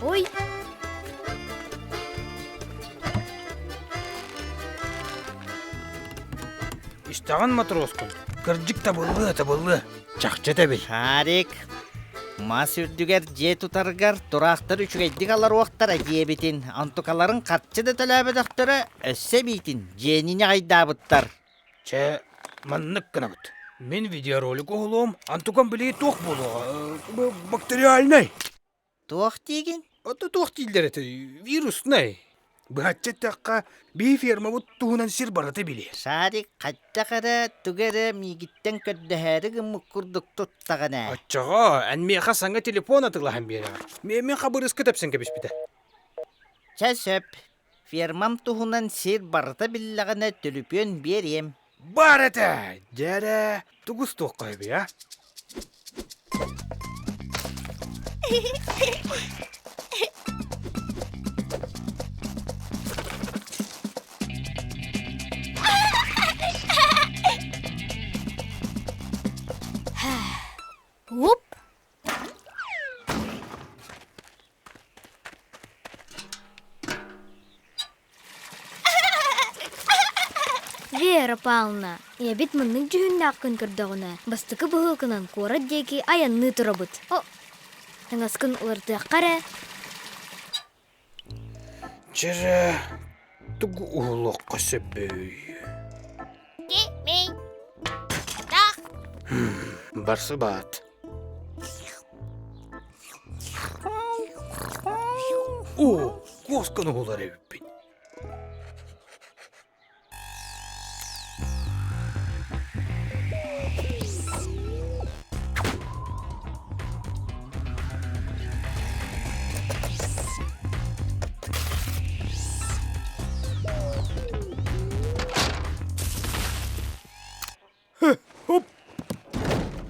Ой! Истэҕин матроскун, кырдьык табыллыа, табыллыа. Чахчы этэбин. Шарик, мас үрдүгэр дьиэ тутаргар тураахтар үчүгэйдик аларуохтара диэбитин, онтукаларын харчы да төлөөбөтөхтөрө, өссө эбиитин дьиэни ньаҕайдаабыттар. Чэ, маннык гынабыт. Мин видеоролик уһулуом, антукам билии туох буолуоҕа, бактериальнай. Туох диигин? Ото туох дииллэр этэй, вируснай. Быһаччы эттэххэ, биһи фермабыт туһунан сир барыта билиэ. Шарик хайдах эрэ, тугу эрэ миигиттэн көрдөһөөрү гыммыт курдук туттаҕын ээ. Оччоҕо эн миэхэ саҥа телефон атыылаһан биэрэҕин. Миэмин хабырыска тэпсэн кэбиспитэ. Чэ сөп. Фермам туһунан сир барыта биллэҕинэ төлөпүөн биэриэм. Бар этэ! Дьэ эрэ, тугу устуохха үһү, а? Уп! Вера Павловна, ийэбит маннык дьүһүннээххин көрдөҕүнэ, бастакы быһыылкынан куорат диэки айанныы турабыт. О, таҥаскын уларытыахха эрэ. Чэрэ, тугу уһулуохха сөбүй? Барсыбат. Оо, куосканы уһулар эбиппин.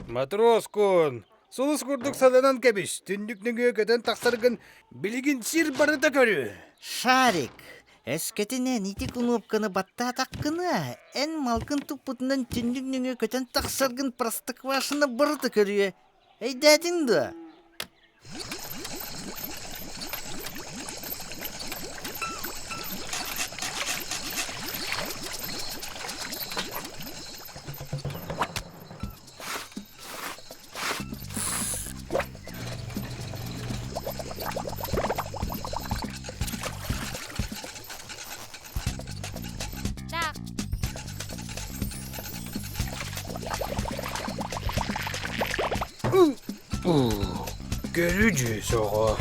Матроскун, сулус курдук сананан кэбис, түннүк нөҥүө көтөн тахсаргын билигин сир барыта көрүө. Шарик, өскөтүнэн ити кунуопканы баттаатаххына, эн малгын туппутунан түннүк нөҥүө көтөн тахсаргын Простоквашино барыта көрүө. Өйдөөтүҥ дуо? Көрүдьүөс оҕо.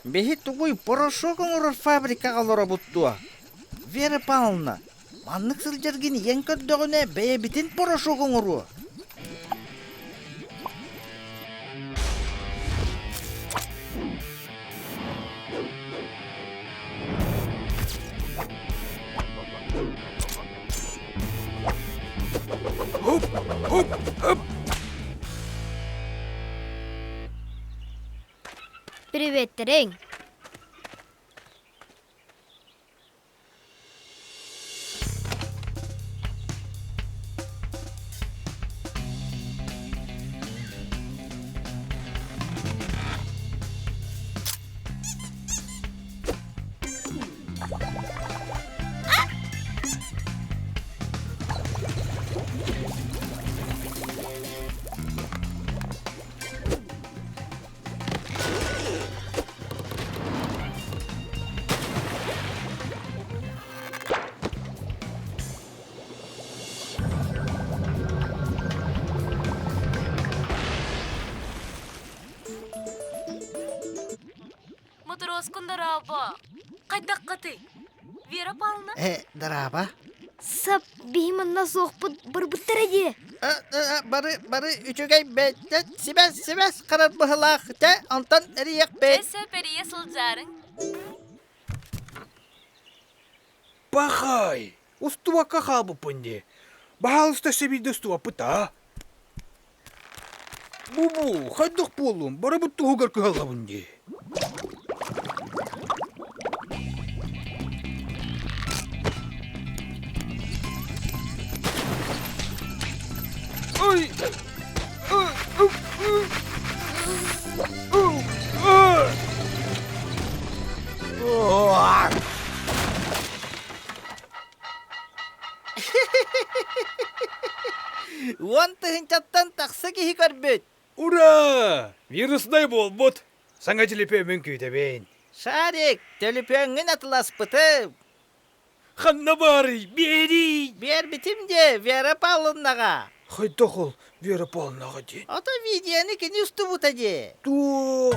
Биһи тугуй порошок оҥорор фабрикаҕа олоробут дуо? Вера Павловна, маннык сылдьаргын ийэҥ көрдөҕүнэ бэйэбитин порошок оҥоруо. Хоп, хоп, хоп. Приветтериҥ! Мотуруоскун дорообо! Хайдаххытый? Вера Павловна? Э, дорообо. Сап, биһи манна суохпут барбыттара дии. Бары, бары үчүгэй бэйдэ сибэс, сибэс харар быһылаах те, онтон эрийэхпит. Өссө перийэ сылдьаарыҥ. Пахай! Устубакка хаалбыппын дии. Баһаалыста өссө биирдэ устубаппыт аа? Бу-бу, хайдах буоллум, барыбыт туһугар кыһаллабын дии. Ой! Уон тыһыынчаттан тахса киһи көрбүт. Ура! Вируснай буолбут. Саҥа телепиөмүн күүтэбин. Шарик, төлөпүөҥҥүн атыласпытым. Ханна баарый? Биэрий! Биэрбитим дии, Вера Павловнаҕа. Хайдах ол Вера Павловнаҕа диэн? Ото видеоны кини устубута дии. Туох?